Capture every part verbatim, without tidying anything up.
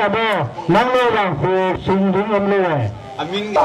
Abo, nang lo bang khu sung ding om lo e. A min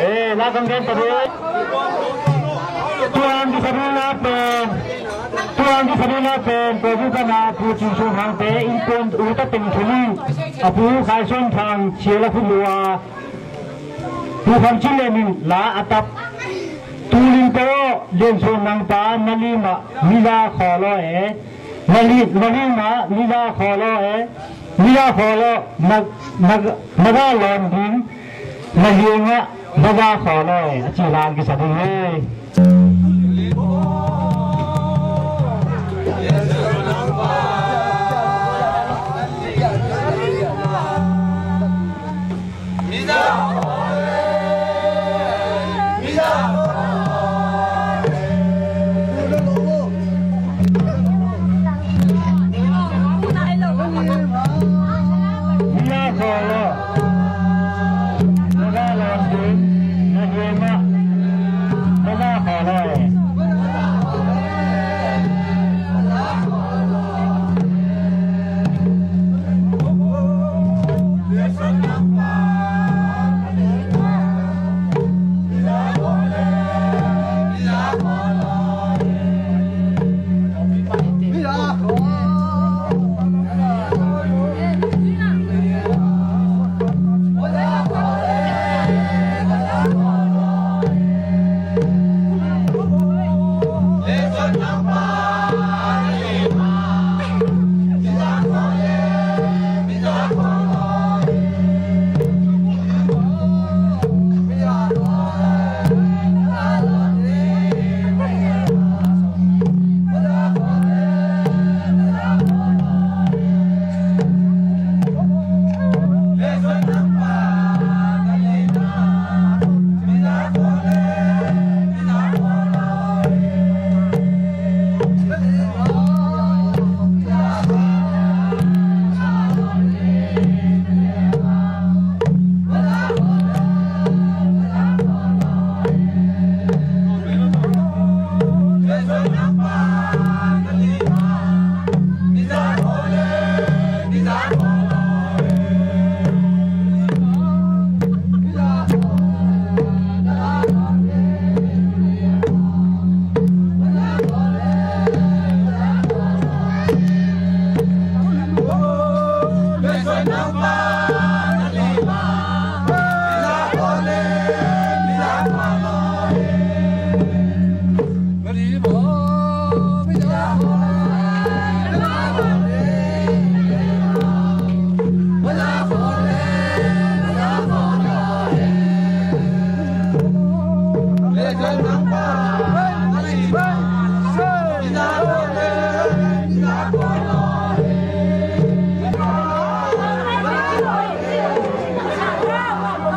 Eh, la kang den tadi. Tuan di sana apa? Tuang kisam ina pen Covid pana Pu Cin Sung Hang te innkuan u ta teng thum in, a pu Khai Suan Thang Sia la khu lua, Pu Kham Cin Lian in la a tap. Tu ling te aw, Lian Suan Nang pa na lim ah mi za khaw law e, na li-, na lim ah mi za khaw law e, mi za khaw law, na, na, na za lawn ding, na hiang ah na za khaw law e, a ci la kisa ding e.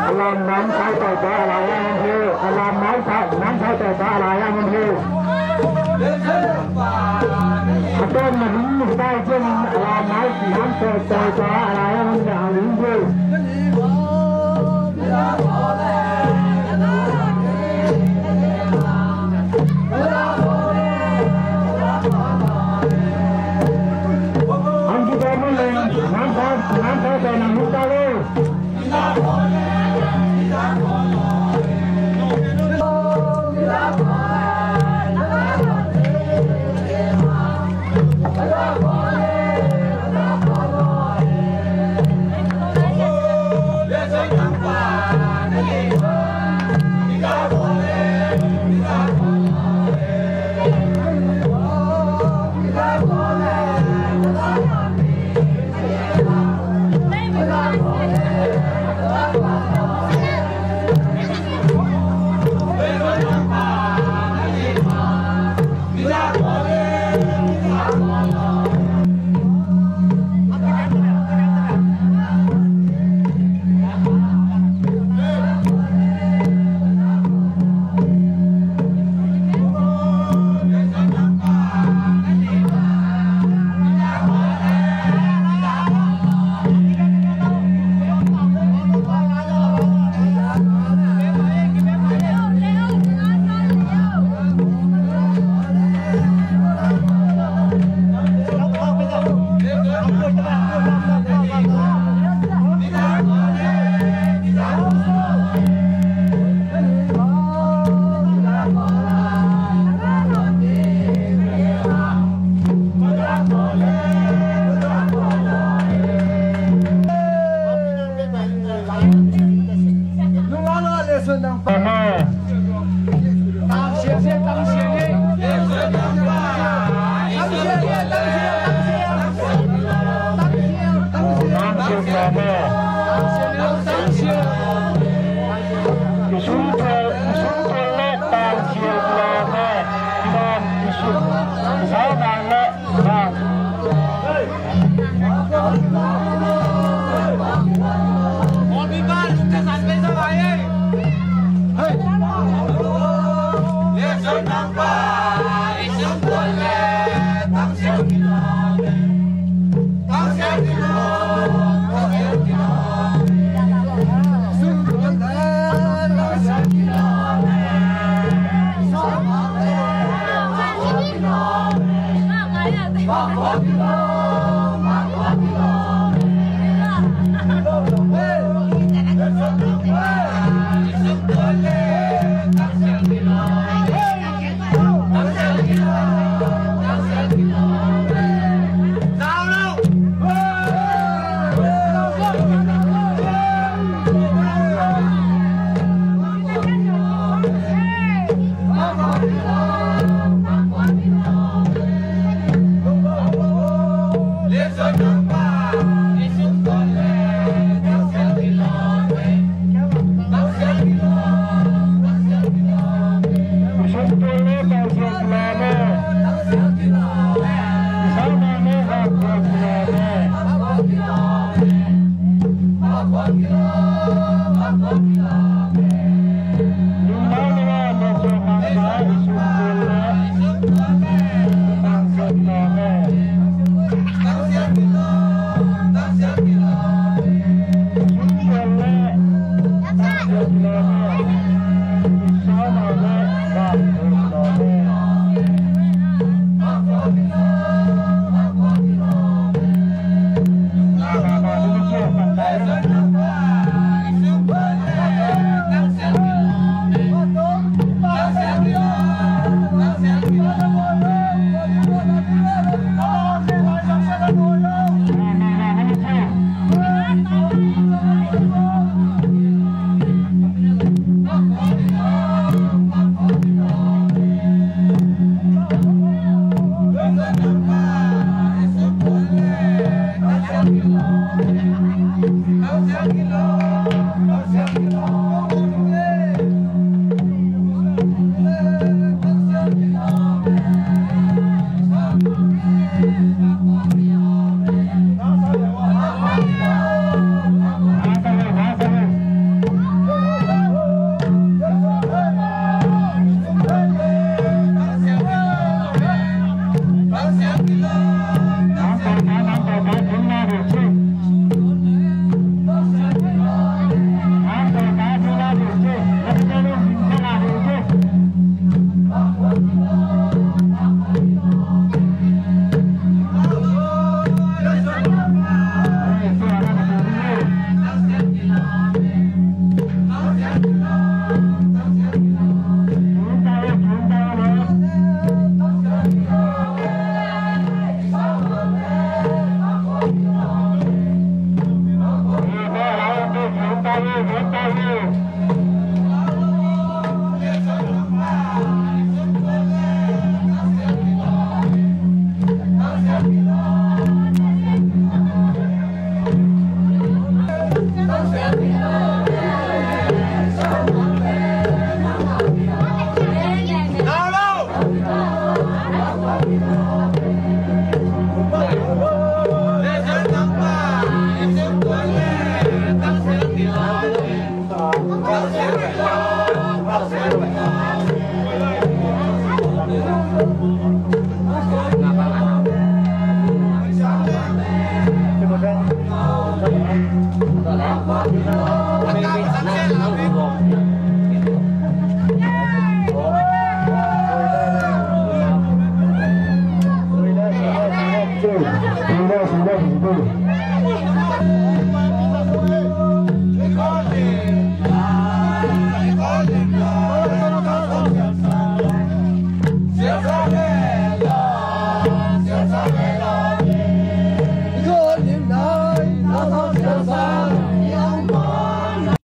A lam nam sai tawh ta a lai a hong hiu. A lam nam sai, nam sai tawh ta a lai a hong hiu. A tawm na hing sai ciangin a lam nam, nam tawh tawh ta a lai a hong hiu. An ki tawm leng nam sai, nam sai tawh na hing ta lo. Amen. I sum tual, i sum tual le tang sial kilawm e. Kilawm i sum, i sau nang le tang.